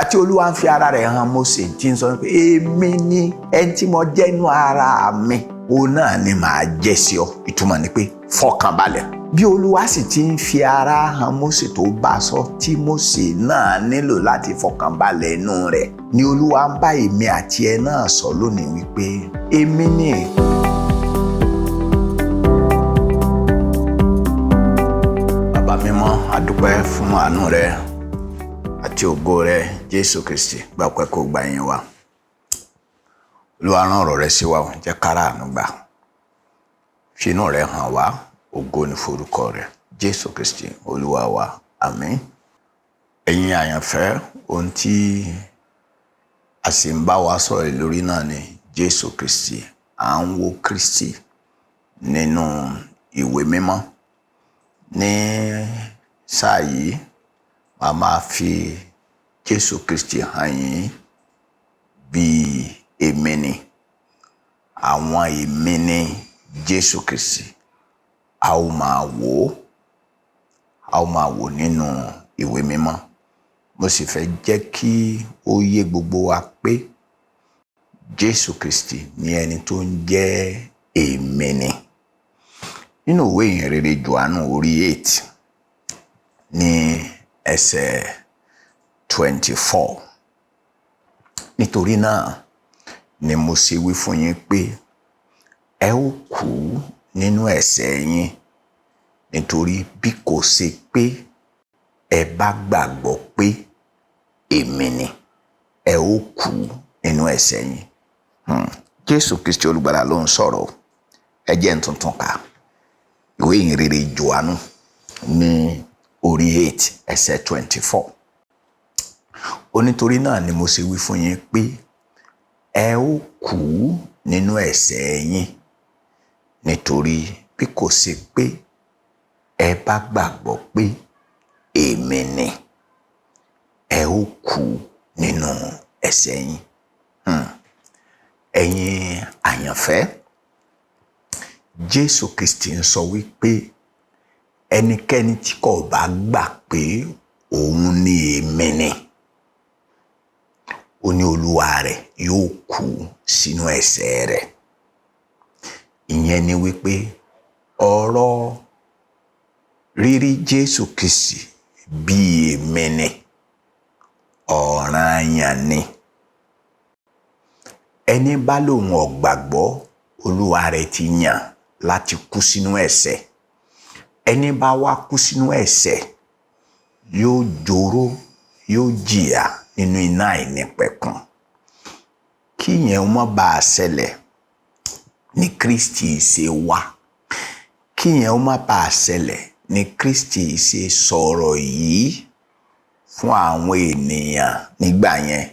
Ìgbà tí Olúwa ń fi ara rẹ̀ hàn Mósè, tí ń sọ pé èmi ni ẹni tí mo jẹ́ inú ara mi, òun náà ni màá jẹ́ sí ọ. Ìtumọ̀ ni pé fọkànbalẹ̀. Bí Olúwa sì ti ń fi ara hàn Mósè tó bá sọ, tí Mósè náà nílò láti fọkànbalẹ̀ inú rẹ̀, ni Olúwa ń bá èmi àti ẹ náà sọ lónìí wípé èmi ni. Bàbá mímọ́, a dúpẹ́ fún àánú rẹ àti ògo rẹ. Jésù Kristi, gba ọpẹ́ kó gba ìyìn wa. Olúwa, rán ọ̀rọ̀ rẹ sí wa, jẹ́ kára àánú gbà, fi inú rẹ hàn wá. Ògo ní forúkọ rẹ, Jésù Kristi Olúwa wa, àmín. Ẹ̀yin àyànfẹ́, ohun tí a sì ń bá wa sọ̀rọ̀ lórí náà ni Jésù Kristi. À ń wo Kristi nínú ìwé mímọ́. Ní sáà yìí, màá máa fi Jésù Kristi hàn yín bíi èmi ni. Àwọn èmi ni Jésù Kristi. A ó máa wò ó, a ó máa wò nínú ìwé mímọ́. Mo sì fẹ́ jẹ́ kí ó yé gbogbo wa pé Jésù Kristi ni ẹni tó ń jẹ́ èmi ni. Nínú ìwé ìhìnrere Jòhánù orí 8 ní ẹsẹ̀ 24. Nítorí náà ni mo ṣe wí fún yín pé ẹ ó kú nínú ẹ̀ṣẹ̀ yín, nítorí bí kò ṣe pé ẹ bá gbàgbọ́ pé èmi ni, ẹ ó kú nínú ẹ̀ṣẹ̀ yín. Jésù Kristi Olùgbàlà ló ń sọ̀rọ̀. Ẹ jẹ́ n tuntun kà. Ìwé ìhìnrere Jòhánù ní orí 8 ẹsẹ̀ 24. Ó nítorí náà ni mo ṣe wí fún yín pé ẹ ó kú nínú ẹ̀ṣẹ̀ yín, nítorí bí kò ṣe pé ẹ bá gbàgbọ́ pé èmi ni, ẹ ó kú nínú ẹ̀ṣẹ̀ yín. Ẹ̀yin àyànfẹ́, Jésù Kristi ń sọ wípé ẹnikẹ́ni tí kò bá gbà pé òun ni èmi ni, ó ní Olúwa rẹ̀ yóò kú sínú ẹ̀ṣẹ̀ rẹ̀. Ìyẹn ni wípé ọ̀rọ̀ rírí Jésù Kristi bí èmi ni ọ̀ranyàn ni. Ẹni bá lòun ò gbàgbọ́, Olúwa rẹ̀ ti yàn láti kú sínú ẹ̀ṣẹ̀. Ẹni bá wá kú sínú ẹ̀ṣẹ̀ yóò jòró, yóò jìyà nínú iná àìnípẹ̀kun. Kí ìyẹn má bàa ṣẹlẹ̀ ní Kristi ṣe wá. Kí ìyẹn má bàa ṣẹlẹ̀ ní Kristi ṣe sọ̀rọ̀ yìí fún àwọn ènìyàn nígbà yẹn.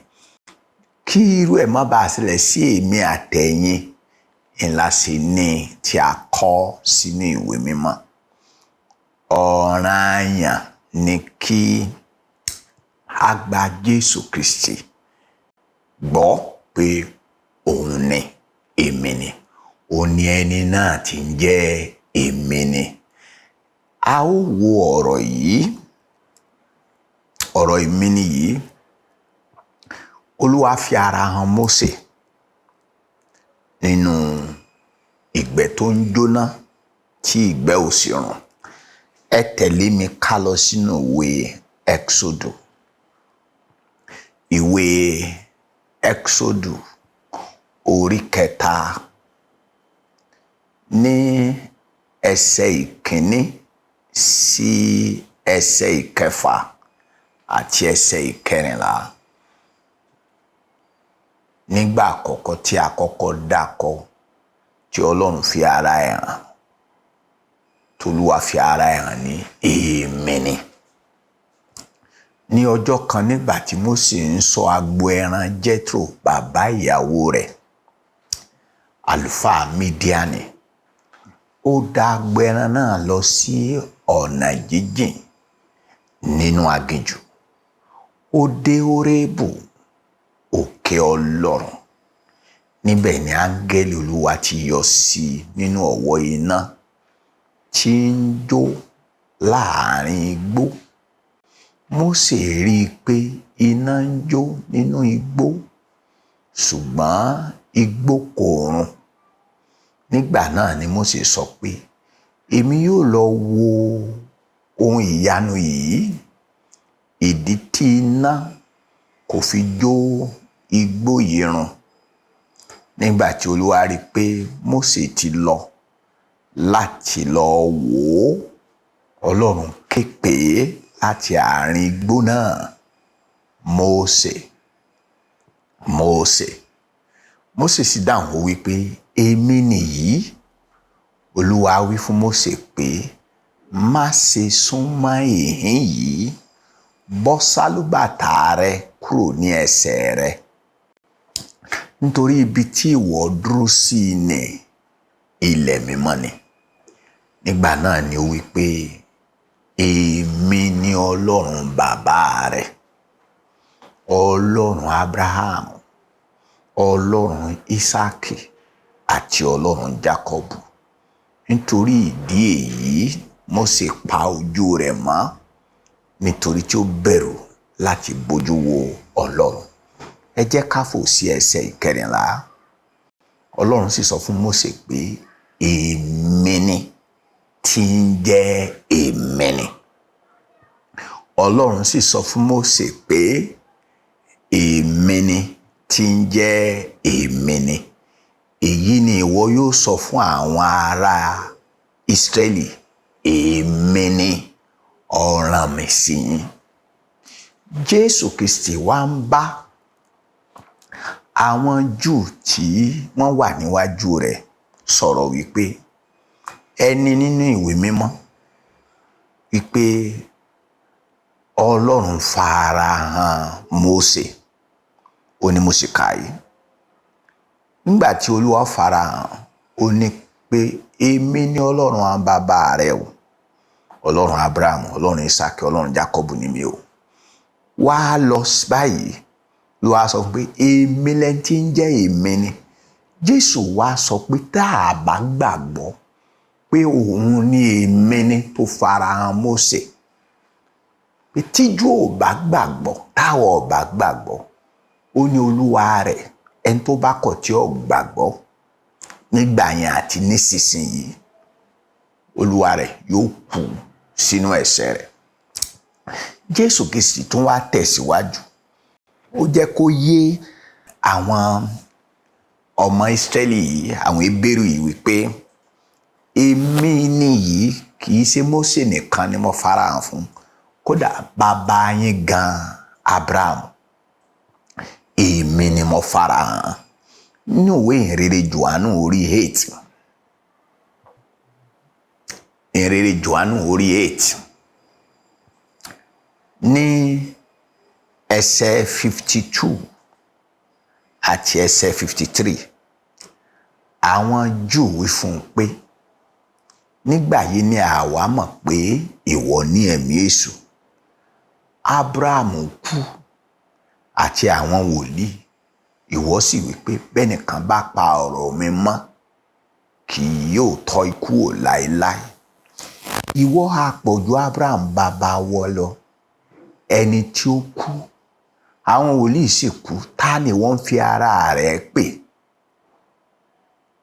Kí irú ẹ̀ má bàa ṣẹlẹ̀ sí èmi àtẹ̀yin, ńlá sì ní tí a kọ sínú ìwé mímọ́. Ọ̀ranyàn ni kí a gba Jésù Kristi gbọ́ pé òun ni èmi ni. Òun ni ẹni náà tí ń jẹ́ èmi ni. A ó wo ọ̀rọ̀ yìí, ọ̀rọ̀ èmi ni yìí. Olúwa fi ara hàn Mósè nínú ìgbẹ́ tó ń jóná tí ìgbẹ́ ò sì rùn. Ẹ tẹ̀lé mi ká lọ sínú ìwé Ẹ́xódù. Ìwé Ẹ́xódù orí 3 ní ẹsẹ̀ 1 sí ẹsẹ̀ 6 àti ẹsẹ̀ 14. Nígbà àkọ́kọ́ tí a kọ́kọ́ dákọ tí Ọlọ́run fi ara ẹ̀ hàn, tOlúwa fi ara ẹ̀ hàn ní èmi ni. Ní ọjọ́ kan nígbà tí Mósè ń ṣọ́ agbo ẹran Jethro bàbá ìyàwó rẹ̀, àlùfáà Mídíánì, ó dá agbo ẹran náà lọ sí ọ̀nà jíjìn nínú aginjù. Ó dé Hórébù, òkè Ọlọ́run. Níbẹ̀ ni áńgẹ́lì Olúwa ti yọ sí i nínú ọ̀wọ́ iná tí ń jó láàrin igbó. Mósè rí i pé iná ń jó nínú igbó, ṣùgbọ́n igbó kò run. Nígbà náà ni Mósè sọ pé, èmi yóò lọ wo ohun ìyanu yìí, ìdí tí iná kò fi jó igbó yìí run. Nígbà tí Olúwa rí i pé Mósè ti lọ láti lọ wò ó, Ọlọ́run ké pè é láti àárín igbó náà, Mósè, Mósè. Mósè sì dáhùn ó wí pé, èmi nìyí. Olúwa wí fún Mósè pé, má ṣe súnmọ́ ìhín yìí, bọ́ sálúbàtà rẹ kúrò ní ẹsẹ̀ rẹ, nítorí ibi tí ìwọ dúró sí ní ilẹ̀ mímọ́ ni. Nígbà náà ni ó wí pé, èmi ni Ọlọ́run bàbá rẹ, Ọlọ́run Abrahamu, Ọlọ́run Ísákì àti Ọlọ́run Jákọ́bù. Nítorí ìdí èyí, Mósè pa ojú rẹ̀ mọ́, nítorí tí ó bẹ̀rù láti bójú wo Ọlọ́run. Ẹ jẹ́ ká fò sí ẹsẹ̀ ìkẹrìnlá. Ọlọ́run sì sọ fún Mósè pé, èmi ni tí ń jẹ́ èmi ni. Ọlọ́run sì sọ fún Mósè pé, èmi ni tí ń jẹ́ èmi ni. Èyí ni ìwọ yóò sọ fún àwọn ará Ísírẹ́lì, èmi ni ó rán mi sí yín. Jésù Kristi wá ń bá àwọn Júù tí wọ́n wà níwájú rẹ̀ sọ̀rọ̀ wípé, ẹni nínú ìwé mímọ́ wípé Ọlọ́run fara hàn Mósè, ó ní Mósè kà yìí. Nígbà tí Olúwa fara hàn, ó ní pé èmi ni Ọlọ́run àwọn bàbá rẹ o, Ọlọ́run Abraham, Ọlọ́run Isaac, Ọlọ́run Jacob ni mi o. Wá lọ báyìí, ló wá sọ pé èmi lẹni tí ń jẹ́ èmi ni. Jésù wá sọ pé tá a bá gbàgbọ́ pé òun ni èmi ni tó fara hàn Mósè, pé tíjú ò bá gbàgbọ́, táwọn ò bá gbàgbọ́, ó ní Olúwa rẹ̀, ẹni tó bá kọ̀ tí ò gbàgbọ́ nígbà yẹn àti nísinsìnyí, Olúwa rẹ̀ yóò kú sínú ẹ̀ṣẹ̀ rẹ̀. Jésù Kristi tún wá tẹ̀síwájú, ó jẹ́ kó yé àwọn ọmọ Ísírẹ́lì yìí, àwọn Hébérù yìí wípé èmi nìyí, kì í ṣe Mósè nìkan ni mo farahàn fún, kódà bàbá yín gan Abraham, èmi ni mo farahàn. Nínú ìwé ìhìnrere Jòhánù orí 8, ìhìnrere Jòhánù orí 8 ní ẹsẹ̀ 52 àti ẹsẹ̀ 53, àwọn Júù wí fún un pé, nígbà yìí ni àwa mọ̀ pé ìwọ ní ẹ̀mí èṣù. Abrahamu kú àti àwọn wòlíì, ìwọ sì wí pé bẹ́nìkan bá pa ọ̀rọ̀ mi mọ́, kì yóò tọ́ ikú ò láéláé. Ìwọ ha pọ̀jù Abraham bàbá wọ lọ, ẹni tí ó kú, àwọn wòlíì sì kú, ta ni wọ́n fi ara rẹ̀ pè?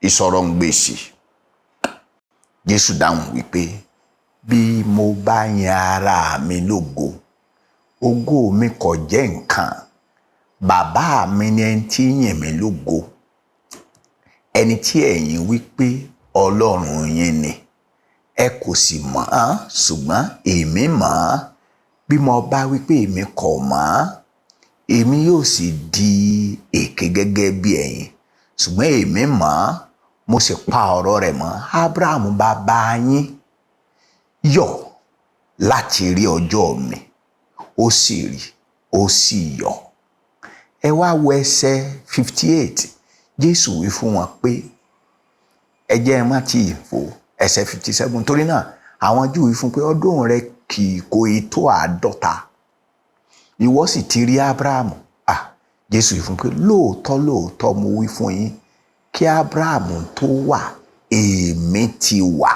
Ìsọ̀rọ̀ ń gbèsè. Jésù dáhùn wípé, bí mo bá yin ara mi lógo, ògo mi kò jẹ́ nǹkan. Bàbá mi ni ẹni tí yìn mí lógo, ẹni tí ẹ̀yin wí pé Ọlọ́run yín ni. Ẹ kò sì mọ̀ ọ́n, ṣùgbọ́n èmi mọ̀ ọ́n. Bí mo bá wí pé èmi kò mọ̀ ọ́n, èmi yóò sì di èké gẹ́gẹ́ bí ẹ̀yin. Ṣùgbọ́n èmi mọ̀ ọ́n, mo sì pa ọ̀rọ̀ rẹ̀ mọ́. Abraham bàbá yín yọ̀ láti rí ọjọ́ mi, ó sì rí, ó sì yọ̀. Ẹ wá wo ẹsẹ̀ 58. Jésù wí fún wọn pé, ẹ jẹ́ ẹ má tí ì fò ẹsẹ̀ 57. Torí náà àwọn Júù wí fún pé ọdún rẹ kì í kò ì tó 50, ìwọ sì ti rí Abrahamu. Jésù wí fún pé lóòótọ́ lóòótọ́ mo wí fún yín, kí Abrahamu tó wà, èmi ti wà.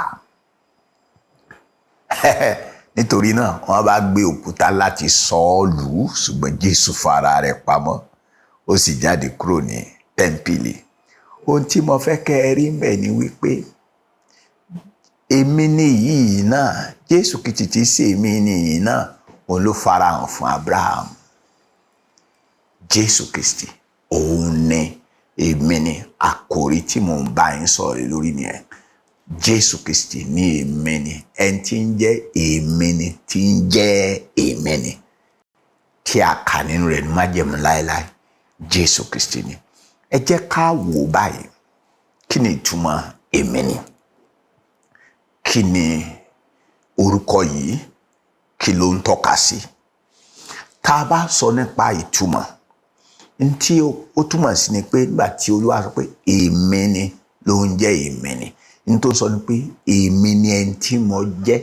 Nítorí náà wọ́n bá gbé òkúta láti sọ ọ́ lù ú, ṣùgbọ́n Jésù fara rẹ̀ pamọ́, ó sì jáde kúrò ní tẹ́ḿpìlì. Ohun tí mo fẹ́ kẹ́ ẹ rí mbẹ̀ ni wípé èmi ni yìí náà, Jésù Kristi tí ṣe èmi ni yìí náà, òun ló farahàn fún Abraham. Jésù Kristi òun ni èmi ni. Àkòrí tí mò ń bá yín sọ̀rọ̀ lórí nìyẹn. Jésù Kristi ní èmi ni, ẹni tí ń jẹ́ èmi ni, tí ń jẹ́ èmi ni, tí a kà nínú rẹ̀ ní májẹ̀mú láéláé, Jésù Kristi ni. Ẹ jẹ́ ká wò báyìí, kí ni ìtumọ̀ èmi ni? Kí ni orúkọ yìí? Kí ló ń tọ́ka sí? Tá a bá sọ nípa ìtumọ̀, ntí ó túmọ̀ sí ni pé nígbà tí Olúwa sọ pé èmi ni ló ń jẹ́ èmi ni, n tó sọ ni pé èmi ni ẹni tí mo jẹ́,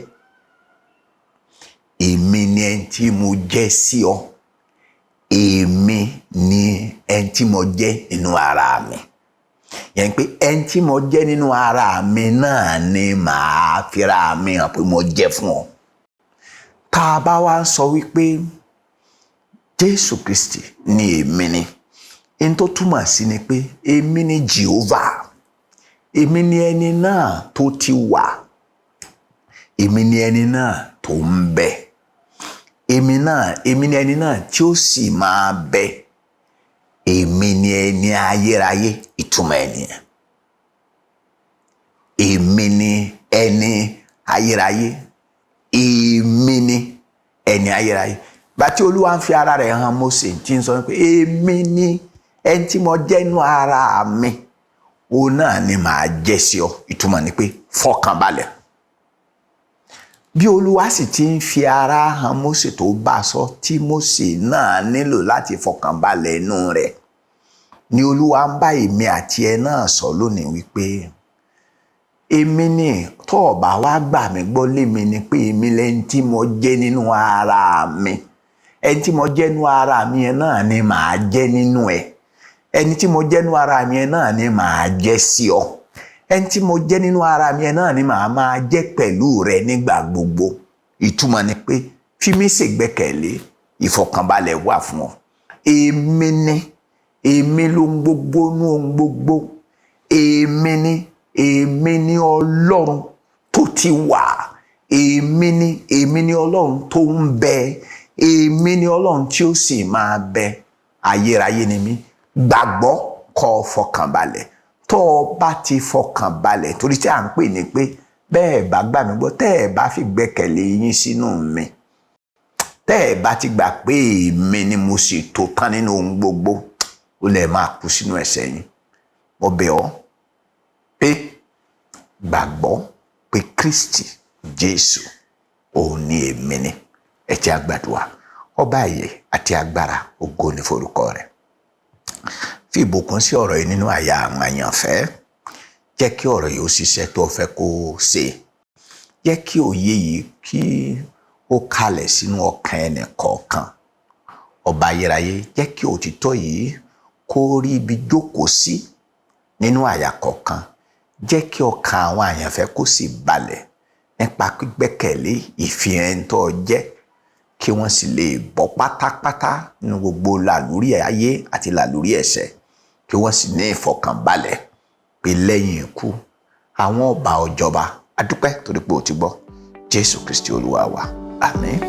èmi ni ẹni tí mo jẹ́ sí ọ, èmi ni ẹni tí mo jẹ́ nínú ara mi. Yẹn pé ẹni tí mo jẹ́ nínú ara mi náà ni màá fira mi hàn pé mo jẹ́ fún ọ. Tá a bá wá sọ wípé Jésù Kristi ni èmi ni, n tó túmọ̀ sí ni pé èmi ni Jehovah, èmi ni ẹni náà tó ti wà, èmi ni ẹni náà tó ń bẹ, èmi náà, èmi ni ẹni náà tí ó sì máa bẹ, èmi ni ẹni ayérayé. Ìtumọ̀ ẹ̀ nìyẹn. Èmi ni ẹni ayérayé, èmi ni ẹni ayérayé. Bàtí Olúwa ń fi ara rẹ̀ hàn Mósè, tí ń sọ pé èmi ni ẹni tí mo jẹ́ inú ara mi, òun náà ni màá jẹ́ sí ọ. Ìtumọ̀ ni pé fọkànbalẹ̀. Bí Olúwa sì ti ń fi ara hàn Mósè tó bá sọ, tí Mósè náà nílò láti fọkànbalẹ̀ inú rẹ̀, ni Olúwa ń bá èmi àti ẹ náà sọ lónìí wípé èmi ni. Tó o bá wá gbà mí gbọ́ lémi ni pé èmi lẹni tí mo jẹ́ nínú ara mi, ẹni tí mo jẹ́ nínú ara mi yẹn náà ni màá jẹ́ nínú ẹ, ẹni tí mo jẹ́ nínú ara mi yẹn náà ni màá jẹ́ sí ọ, ẹni tí mo jẹ́ nínú ara mi yẹn náà ni màá máa jẹ́ pẹ̀lú rẹ nígbà gbogbo. Ìtumọ̀ ni pé fi mí ṣègbẹ́kẹ̀lé, ìfọ̀kànbalẹ̀ wà fún ọ. Èmi ni, èmi lóhun gbogbo nú ohun gbogbo, èmi ni, èmi ni Ọlọ́run tó ti wà, èmi ni, èmi ni Ọlọ́run tó ń bẹ, èmi ni Ọlọ́run tí ó sì máa bẹ, ayérayé ni mí. Gbàgbọ́ kó o fọkànbalẹ̀. Tó o bá ti fọkànbalẹ̀, torí tí à ń pè ní pé bẹ́ẹ̀ bá gbà mí gbọ́, tẹ́ ẹ̀ bá fi gbẹ́kẹ̀lé yín sínú mi, tẹ́ ẹ̀ bá ti gbà pé èmi ni mo sì tó tán nínú ohun gbogbo, ó lè máa kú sínú ẹ̀ṣẹ̀ yín. Mo bẹ̀ ọ́ pé gbàgbọ́ pé Kristi Jésù òun ni èmi ni. Ẹ jẹ́ a gbàdúrà. Ọba ìyè àti agbára, ògo ni forúkọ rẹ̀. Fi ìbùkún sí ọ̀rọ̀ yìí nínú àyà àwọn àyànfẹ́. Jẹ́ kí ọ̀rọ̀ yìí ó ṣiṣẹ́ tó fẹ́ kó ṣe. Jẹ́ kí òye yìí kí ó kalẹ̀ sínú ọkàn ẹnì kọ̀ọ̀kan. Ọba ayérayé, jẹ́ kí òtítọ́ yìí kó rí ibi jókòó sí nínú àyà kọ̀ọ̀kan. Jẹ́ kí ọkàn àwọn àyànfẹ́ kó sì balẹ̀ nípa gbígbẹ́kẹ̀lé ìfihàn tó jẹ́, kí wọ́n sì lè bọ́ pátápátá nínú gbogbo làlúrí ayé àti làlúrí ẹ̀ṣẹ̀, kí wọ́n sì ní ìfọ̀kànbalẹ̀ pé lẹ́yìn ikú àwọn ọba ọjọba. Adúpẹ́ torí pé o ti gbọ́. Jésù Kristi Olúwa wa. Àmín.